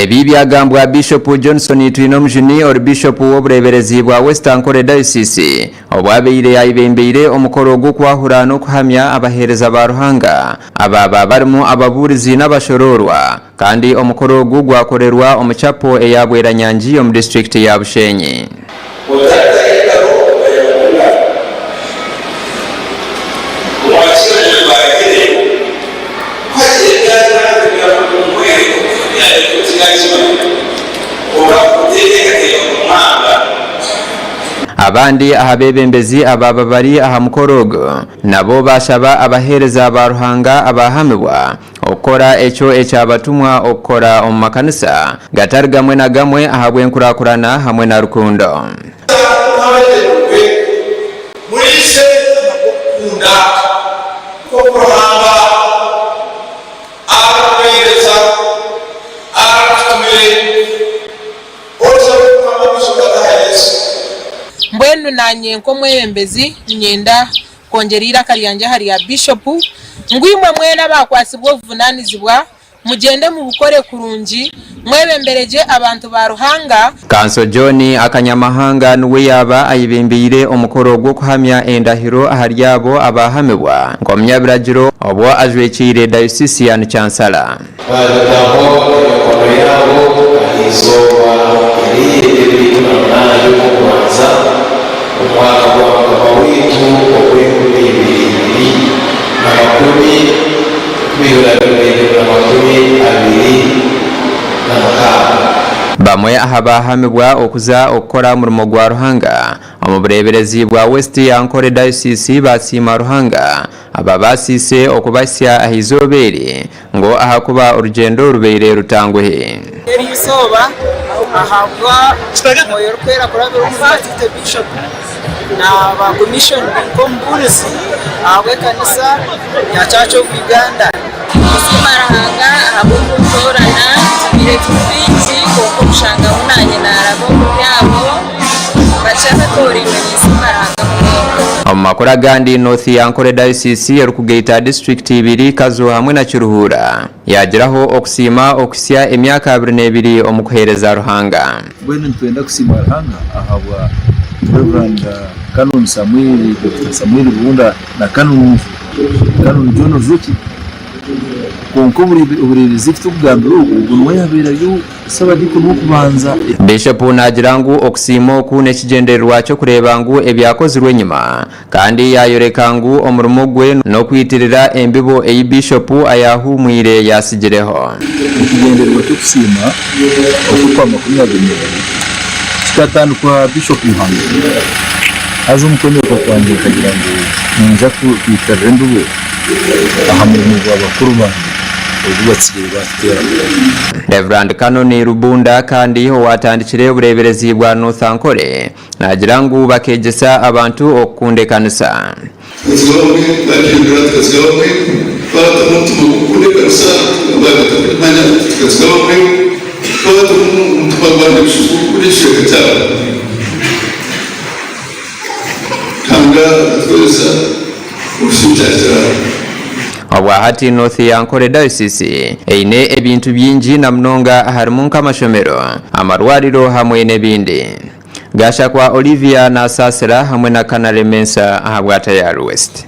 Ebi byagambwa Biishopu Johnson Twinomujuni ori Biishopu w'obureeberezi bwa West Ankole Diocese obu abaire ayebembeire omukoro gw'okwahura n'okuhamya abaheereza ba Ruhanga abaaba barimu ababuurizi n'abashoroorwa kandi omukoro ogu gwakorerwa omu Chapel eya Bweranyangi omu disiturikiti ya Bushenyi. Otaritaho engaro okayakunda. Omwakire n'ebibaagire, ku hagira ebyagira ebyamuhwera tinakimanya kwonka oteeteekateeka kumwanga. Abandi aha beebembezi abaaba bari aha mukoro ogu nabo baashaba abaheereza ba Ruhanga abaahamibwa okukora ekyo ekyabatumwa okukora omu makanisa gatari gamwe na gamwe ahabw'enkurakurana hamwe na rukundo. Nk'abaheerwe, muriise ahabw'okukunda, nk'oku Ruhanga arikuheereza, arakutumire, orishabe Mukama omugisha ogataha Yesu. Mbwenu naanye nk'omwebembezi niinyenda kwongyera eiraka ryangye aha rya Bishopu ngu imwe mwena abakwatsibwa obuvunanizibwa mugyende mubukore kurungi, mwebembere gye abantu ba Ruhanga. Kanso John Akanyamahanga niwe yaaba ayebembeire omukoro gw'okuhamya endahiro ahari abo abaahamibwa nk'omunyabiragiro obwo ajwekyeire Dayosisian Chansala. Baabitaho emikono yaabo aha izooba ery'ebiri na munaana ry'Okw'okubanza, omu mwaka gwa Mukama waitu ogw'enkumi ibiri na makumi 2026. Bamwe aha baahamibwa okuza okukora omurimo gwa Ruhanga omu bureeberezi bwa West Ankole Diocese baasiima Ruhanga ababaasiise okubahitsya aha izooba eri ngu ahakuba orugyendo rubaire rutanguhi. Eri izooba ahabwa Omwoyo Orikwera kurabira omuri Batwite Bishopu na ba commissioned nk'omubuurizi ahabw'ekanisa ya Church of Uganda. Nitusiima Ruhanga ahabw'okututoorana, tubaire turi baingi kwonka omushanga ngu naanye naaraba omuri abo bakye abatoorainwe ninsiima Ruhanga munonga. Omu makuru agandi, North Ankole Diocese erikugaita disiturikiti ibiri Kazo hamwe na Kiruhura yaagiraho okusiima okuhitsya emyaka 22 omu kuheereza Ruhanga. Mbwenu nitwenda kusiima Ruhanga ahabwa Rev. Canon Samuel, Dokita Samuel Rubunda na Canon Canon John Ozoki. Kwonka obureebezi eki turikugambira ogu, ogu niwe yaabaire ari Ssabadiikoni w'okubanza. Bishopu naagira ngu okusiima oku n'ekigyendererwa ky'okureeba ngu ebyakozirwe enyima kandi yaayoreka ngu omurimo gwe n'okwitirira embibo ei Bishopu ayaahuumwire yaatsigireho. Ekigyendererwa ky'okusiima oku okwa 22 kikatandikwa Bishopu Muhanga haza omu kwemererwa kwangye nkagira ngu niinyija kwitirira embibo aha murimo gwa bakuru bangye ogu batsigaire baatuteeraho. Rev. Canon Rubunda kandi owaatandikire obureeberezi bwa North Ankole naagira ngu bakeegyesa abantu okukunda ekanisa. Tukatsiga bamwe baahindura, tukatsiga bamwe twabatamu omutima gw'okukunda ekanisa baabitakumanya, tukatsiga bamwe twabatamu omutima gwa gw'okukunda ekicweka kyabo. Ruhanga akatukozesa okutukyakira. Obwahati North Ankole Diocese eine ebintu bingi na munonga harimu nk'amashomero, amarwariro hamwe n'ebindi. Gashakwa Olivia nasaasira hamwe na Canary Mensah ahabwa Tayari West.